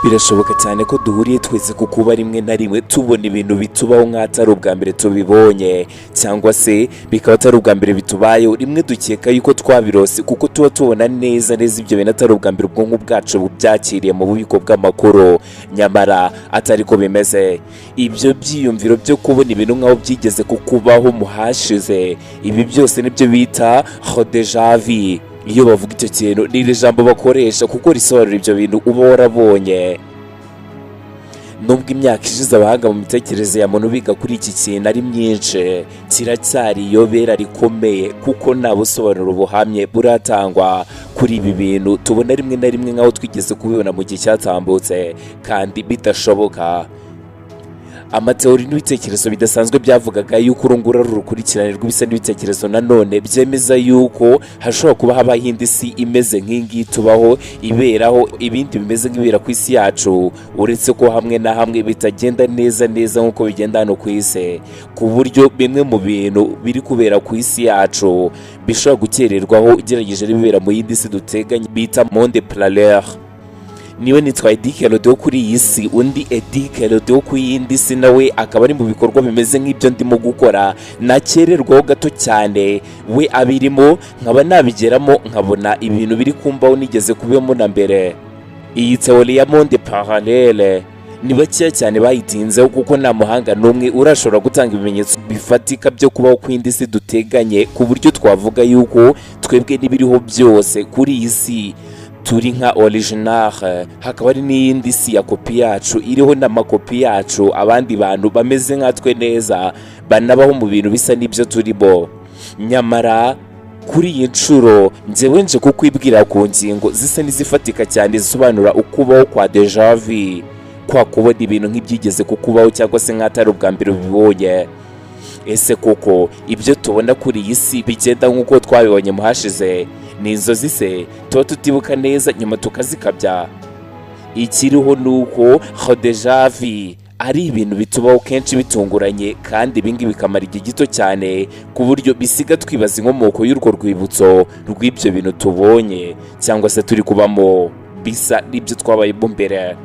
Birashoboka cyane ko duhuriye twese ku kuba rimwe na rimwe tubona ibintu bitubaho nk'atari ubwa mbere tubibonye, cyangwa se bikaba atari ubwa mbere bitubayeho. Rimwe dukeka yuko twabirose, kuko tuba tubona neza neza ibyo bintu atari ubwa mbere ubwonko bwacu bubyakiriye mu bubiko bw'amakuru, nyamara atari ko bimeze. Ibyo byiyumviro byo kubona ibintu nk'aho byigeze kukubaho mu hashize, ibi byose nibyo bita déjà vu. Iyo bavuga icyo kintu, ni iri jambo bakoresha kuko risobanura ibyo bintu uba warabonye. Nubwo imyaka ishize abahanga mu mitekerereze ya muntu biga kuri iki kintu ari myinshi, kiracyari iyobera rikomeye, kuko nta busobanuro buhamye buratangwa kuri ibi bintu tubona rimwe na rimwe nk'aho twigeze kubibona mu gihe cyatambutse kandi bidashoboka. Amateori n'ibitekerezo bidasanzwe byavugaga yuko uru nguru ari urukurikirane rw'ibisa n'ibitekerezo, nanone byemeza yuko hashobora kuba habaho indi si imeze nk'iyi tubaho, iberaho ibindi bimeze nk'ibibera ku isi yacu, uretse ko hamwe na hamwe bitagenda neza neza nk'uko bigenda hano ku isi, ku buryo bimwe mu bintu biri kubera ku isi yacu bishobora gukererwaho ugerageje n'ibibera mu yindi si duteganye bita monde parallèle. Niwe nitwa Edike Rode wo kuri iyi si, undi Edike Rode wo ku yindi si nawe akaba ari mu bikorwa bimeze nk'ibyo ndimo gukora, nakererwaho gato cyane we abirimo, nkaba nabigeramo nkabona ibintu biri kumbaho nigeze kubibamo na mbere. Iyi théorie ya monde parallèle ni bakeya cyane bayitinzeho, kuko nta muhanga n'umwe urashobora gutanga ibimenyetso bifatika byo kubaho kw'indi si duteganye, ku buryo twavuga yuko twebwe n'ibiriho byose kuri iyi si turi nka original, hakaba hari n'iyindi si ya kopi yacu iriho n'amakopi yacu, abandi bantu bameze nkatwe neza banabaho mu bintu bisa n'ibyo turimo. Nyamara kuri iyi nshuro njyewe nje kukwibwira ku ngingo zisa n'izifatika cyane zisobanura ukubaho kwa déjà vu, kwa kubona ibintu nk'ibyigeze kukubaho cyangwa se nk'atari ubwa mbere ubibonye. Ese koko ibyo tubona kuri iyi si bigenda nk'uko twabibonye mu hashize? Ni inzozi se tuba tutibuka neza nyuma tukazikabya? Ikiriho ni uko déjà vu ari ibintu bitubaho kenshi bitunguranye, kandi ibingibi bikamara igihe gito cyane, ku buryo bisiga twibaza inkomoko y'urwo rwibutso rw'ibyo bintu tubonye cyangwa se turi kubamo bisa n'ibyo twabayemo mbere.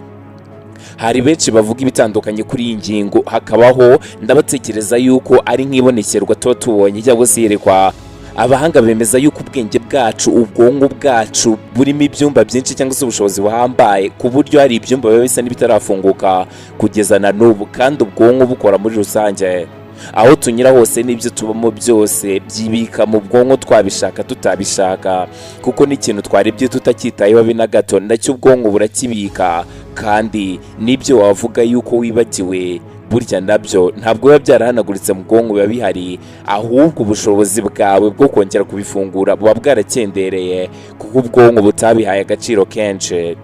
Hari benshi bavuga ibitandukanye kuri iyi ngingo, hakabaho ndabatekereza yuko ari nk'ibonekerwa tuba tubonye cyangwa se yerekwa. Abahanga bemeza yuko ubwenge bwacu, ubwonko bwacu, burimo ibyumba byinshi cyangwa se ubushobozi buhambaye, ku buryo hari ibyumba biba bisa n'ibitarafunguka kugeza na n'ubu, kandi ubwonko bukora muri rusange. Aho tunyura hose n'ibyo tubamo byose byibika mu bwonko, twabishaka tutabishaka, kuko n'ikintu twarebye tutacyitayeho habe na gato, nacyo ubwonko burakibika. Kandi n'ibyo wavuga yuko wibagiwe, burya nabyo ntabwo biba byarahanaguritse mu bwonko, biba bihari, ahubwo ubushobozi bwawe bwo kongera kubifungura buba bwarakendereye, kuko ubwonko butabihaye agaciro kenshi.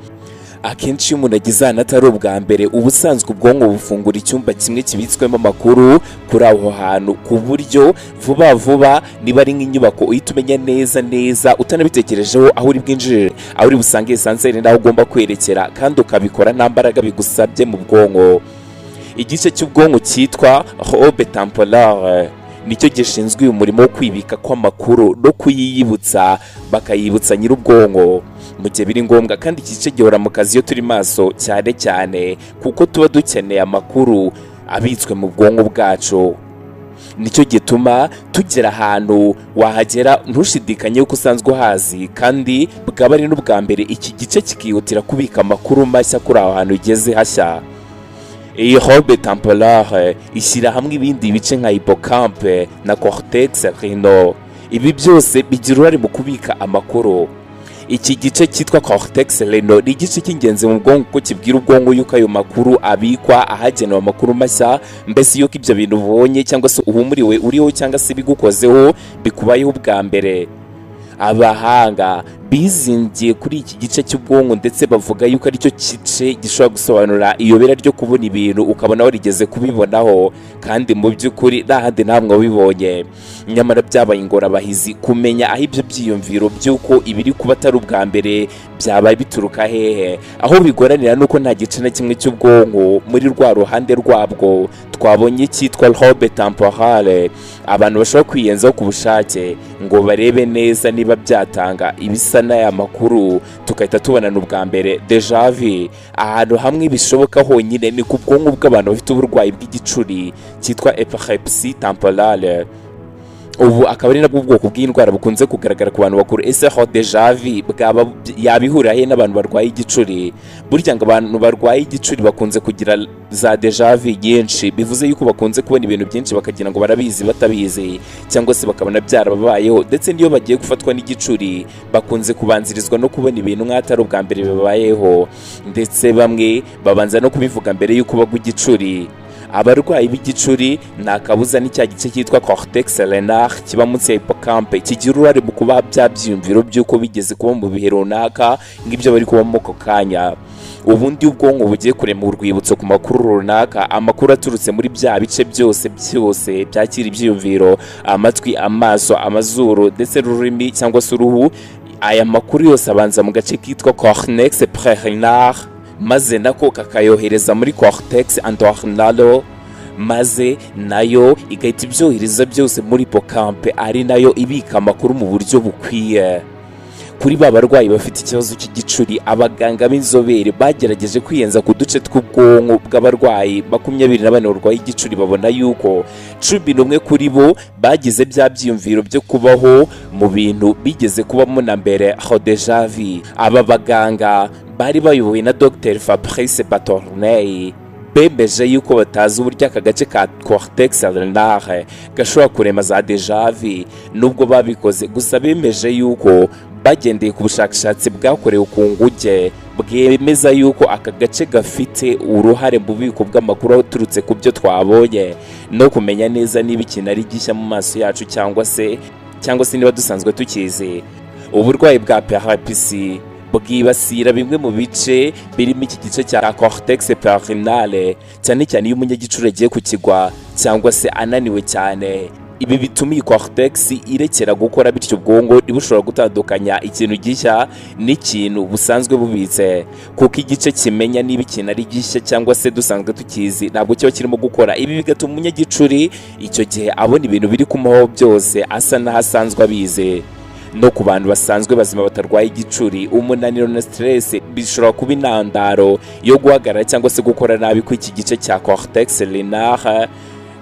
Akenshi iyo umuntu agize ahantu atari ubwa mbere, ubusanzwe ubwonko bufungura icyumba kimwe kibitswemo amakuru kuri aho hantu, ku buryo vuba vuba niba ari nk'inyubako uhita umenya neza neza utanabitekerejeho aho uri bwinjirire, aho uri busange ascenseur n'aho ugomba kwerekera, kandi ukabikora nta mbaraga bigusabye mu bwonko. Igice cy'ubwonko cyitwa lobe temporal nicyo gishinzwe uyu murimo wo kwibika kw'amakuru no kuyiyibutsa, bakayibutsa nyir'ubwonko mu gihe biri ngombwa. Kandi iki gice gihora mu kazi iyo turi maso cyane cyane, kuko tuba dukeneye amakuru abitswe mu bwonko bwacu. Nicyo gituma tugera ahantu, wahagera ntushidikanye yuko usanzwe uhazi kandi bwaba ari n'ubwa mbere, iki gice kikihutira kubika amakuru mashya kuri aho hantu ugeze hashya. Iyi lobe temporale ishyira hamwe ibindi bice nka hippocampe na cortex rhino. Ibi byose bigira uruhare mu kubika amakuru. Iki gice cyitwa cortex rhino ni igice cy'ingenzi mu bwonko, kuko kibwira ubwonko yuko ayo makuru abikwa ahagenewe amakuru mashya, mbese yuko ibyo bintu ubonye cyangwa se uhumuriwe uriho cyangwa se ibigukozeho bikubayeho ubwa mbere. Abahanga bizingiye kuri iki gice cy'ubwonko, ndetse bavuga yuko aricyo gice gishobora gusobanura iyobera ryo kubona ibintu ukabona warigeze kubibonaho, kandi mu by'ukuri nta handi ntamwe wabibonye. Nyamara byabaye ingorabahizi kumenya aho ibyo byiyumviro by'uko ibiri kuba atari ubwa mbere byabaye bituruka hehe. Aho bigoranira ni uko nta gice na kimwe cy'ubwonko muri rwa ruhande rwabwo twabonye cyitwa lobe temporale abantu bashobora kwiyenzaho ku bushake ngo barebe neza niba byatanga ibisa asa n'aya makuru, tugahita tubonana ubwa mbere, déjà vu. Ahantu hamwe bishoboka honyine ni ku bwonko bw'abantu bafite uburwayi bw'igicuri cyitwa épilepsie temporale. Ubu akaba ari nabwo bwoko bw'indwara bukunze kugaragara ku bantu bakuru. Ese ho déjà vu bwaba yabihurira he n'abantu barwaye igicuri? Burya ngo abantu barwaye igicuri bakunze kugira za déjà vu nyinshi, bivuze yuko bakunze kubona ibintu byinshi bakagira ngo barabizi batabizi, cyangwa se bakabona byarababayeho. Ndetse n'iyo bagiye gufatwa n'igicuri, bakunze kubanzirizwa no kubona ibintu nk'atari ubwa mbere bibabayeho, ndetse bamwe babanza no kubivuga mbere y'uko bagwa igicuri. Abarwayi b'igicuri nta kabuza ni cya gice cyitwa cortex rhinal kiba munsi ya hippocampe kigira uruhare mu kuba bya byiyumviro by'uko bigeze kuba mu bihe runaka nk'ibyo bari kubamo ako kanya. Ubundi ubwonko bugiye kurema urwibutso ku makuru runaka, amakuru aturutse muri bya bice byose byose byakira ibyiyumviro: amatwi, amaso, amazuru ndetse n'ururimi cyangwa se uruhu. Aya makuru yose abanza mu gace kitwa cortex prérhinal, maze nako kakayohereza muri cortex entorhinal, maze nayo igahita ibyohereza byose muri hippocampe, ari nayo ibika amakuru mu buryo bukwiye. Kuri ba barwayi bafite ikibazo cy'igicuri, abaganga b'inzobere bagerageje kwiyenza ku duce tw'ubwonko bw'abarwayi 24 barwaye igicuri, babona yuko 11 kuri bo bagize bya byiyumviro byo kubaho mu bintu bigeze kubamo na mbere, ho déjà vu. Aba baganga bari bayobowe na Dr Fabrice Batournay bemeje yuko batazi uburyo aka gace ka cortex rhinal gashobora kurema za déjà vu nubwo babikoze. Gusa bemeje yuko bagendeye ku bushakashatsi bwakorewe ku nguge, bwemeza yuko aka gace gafite uruhare mu bubiko bw'amakuru aturutse ku byo twabonye no kumenya neza niba ikintu ari gishya mu maso yacu cyangwa se niba dusanzwe tukizi. Uburwayi bwa épilepsie bwibasira bimwe mu bice birimo iki gice cya cortex prérhinal, cyane cyane iyo umunyagicuri agiye kukigwa cyangwa se ananiwe cyane. Ibi bituma iyi cortex irekera gukora, bityo ubwonko ntibushobora gutandukanya ikintu gishya n'ikintu busanzwe bubitse, kuko igice kimenya niba ikintu ari gishya cyangwa se dusanzwe tukizi ntabwo kiba kirimo gukora. Ibi bigatuma umunyagicuri icyo gihe abona ibintu biri kumubaho byose asa n'aho asanzwe abizi. No ku bantu basanzwe bazima batarwaye igicuri, umunaniro na stress bishobora kuba intandaro yo guhagarara cyangwa se gukora nabi kw'iki gice cya cortex rhinal,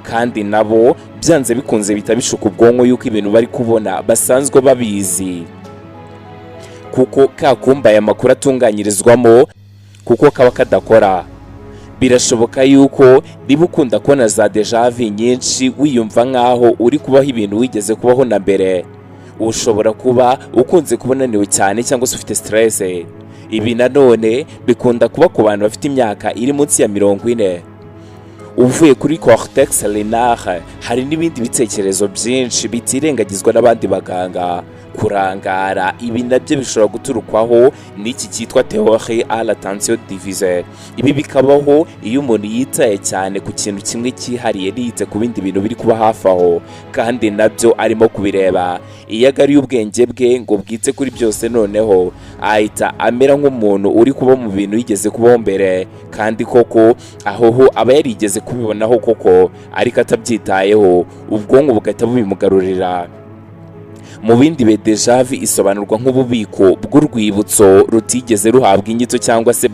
kandi nabo byanze bikunze bihita bishuka ubwonko yuko ibintu bari kubona basanzwe babizi, kuko ka kumba aya makuru atunganyirizwamo kuko kaba kadakora. Birashoboka yuko niba ukunda kubona za déjà vu nyinshi, wiyumva nk'aho uri kubaho ibintu wigeze kubaho na mbere, ushobora kuba ukunze kuba unaniwe cyane cyangwa se ufite stress. Ibi nanone bikunda kuba ku bantu bafite imyaka iri munsi ya 40. Uvuye kuri cortex rhinal, hari n'ibindi bitekerezo byinshi bitirengagizwa n'abandi baganga. Kurangara, ibi nabyo bishobora guturukwaho n'iki cyitwa théorie à l'attention diffuse. Ibi bikabaho iyo umuntu yitaye cyane ku kintu kimwe cyihariye, ntiyite ku bindi bintu biri kuba hafi aho kandi nabyo arimo kubireba. Iyo agariye ubwenge bwe ngo bwite kuri byose, noneho ahita amera nk'umuntu uri kuba mu bintu yigeze kubaho mbere, kandi koko aho ho aba yarigeze kubibonaho koko ariko atabyitayeho, ubwonko bugahita bubimugarurira. Mu bindi bihe, déjà vu isobanurwa nk'ububiko bw'urwibutso rutigeze ruhabwa inyito, cyangwa se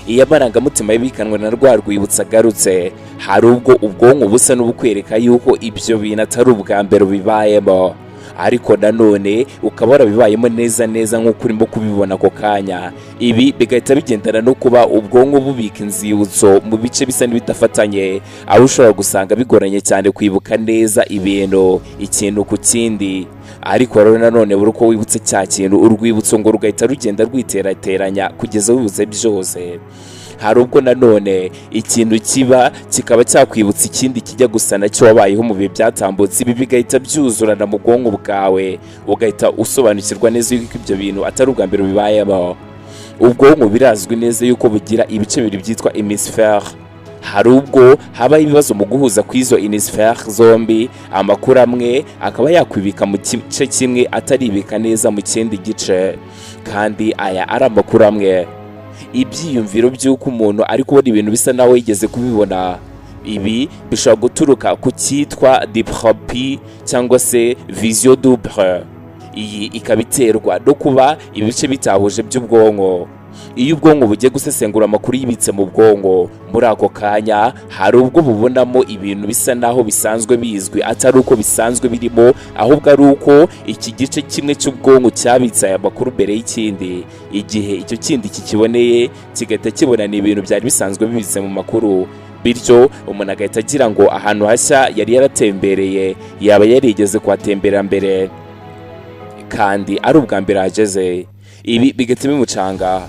iyo amarangamutima yabikanwe na rwa rwibutso agarutse, hari ubwo ubwonko busa n'ubukwereka yuko ibyo bintu atari ubwa mbere ubibayemo, ariko nanone ukaba warabibayemo neza neza nk'uko urimo kubibona ako kanya. Ibi bigahita bigendana no kuba ubwonko bubika inzibutso mu bice bisa n'ibidafatanye, aho ushobora gusanga bigoranye cyane kwibuka neza ibintu ikintu ku kindi. Ariko rero nanone buri uko wibutse cya kintu, urwibutso ngo rugahita rugenda rwiterateranya kugeza wibutse byose. Hari ubwo nanone ikintu kiba kikaba cyakwibutsa ikindi kijya gusa nacyo wabayeho mu bihe byatambutse. Ibi bigahita byuzurana mu bwonko bwawe, ugahita usobanukirwa neza yuko ibyo bintu atari ubwa mbere bibayemo. Ubwonko birazwi neza yuko bugira ibice bibiri byitwa hémisphère. Hari ubwo habaho ibibazo mu guhuza kw'izo hémisphère zombi, amakuru amwe akaba yakwibika mu gice kimwe ataribika neza mu kindi gice, kandi aya ari amakuru amwe. Ibyiyumviro by'uko umuntu ari kubona ibintu bisa naho yigeze kubibona, ibi bishobora guturuka ku cyitwa diplopie cyangwa se vision double. Iyi ikaba iterwa no kuba ibice bitahuje by'ubwonko. Iyo ubwonko bugiye gusesengura amakuru yibitse mu bwonko muri ako kanya, hari ubwo bubonamo ibintu bisa naho bisanzwe bizwi, atari uko bisanzwe birimo, ahubwo ari uko iki gice kimwe cy'ubwonko cyabitse aya makuru mbere y'ikindi. Igihe icyo kindi kikiboneye, kigahita kibona ni ibintu byari bisanzwe bibitse mu makuru, bityo umuntu agahita agira ngo ahantu hashya yari yaratembereye yaba yarigeze kuhatembera mbere, kandi ari ubwa mbere ahageze. Ibi bigatuma bimucanga.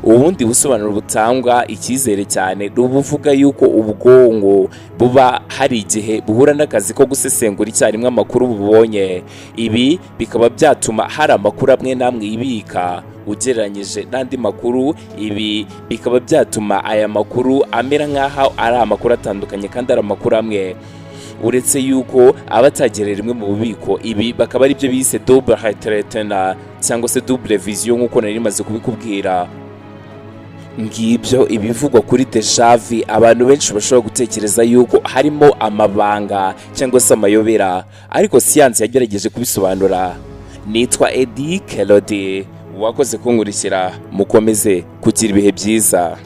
Ubundi busobanuro butangwa icyizere cyane ni ubuvuga yuko ubwonko buba hari igihe buhura n'akazi ko gusesengura icyarimwe amakuru bubonye. Ibi bikaba byatuma hari amakuru amwe n'amwe ibika ugereranyije n'andi makuru. Ibi bikaba byatuma aya makuru amera nk'aho ari amakuru atandukanye kandi ari amakuru amwe, uretse yuko aba atagerera rimwe mu bubiko. Ibi bakaba ari byo bise double retina cyangwa se double vision, nk'uko nari maze kubikubwira. Ngibyo ibivugwa kuri déjà vu. Abantu benshi bashobora gutekereza yuko harimo amabanga cyangwa se amayobera, ariko siyansi yagerageje kubisobanura. Nitwa Edi Kelodi, wakoze kunkurikira. Mukomeze kugira ibihe byiza.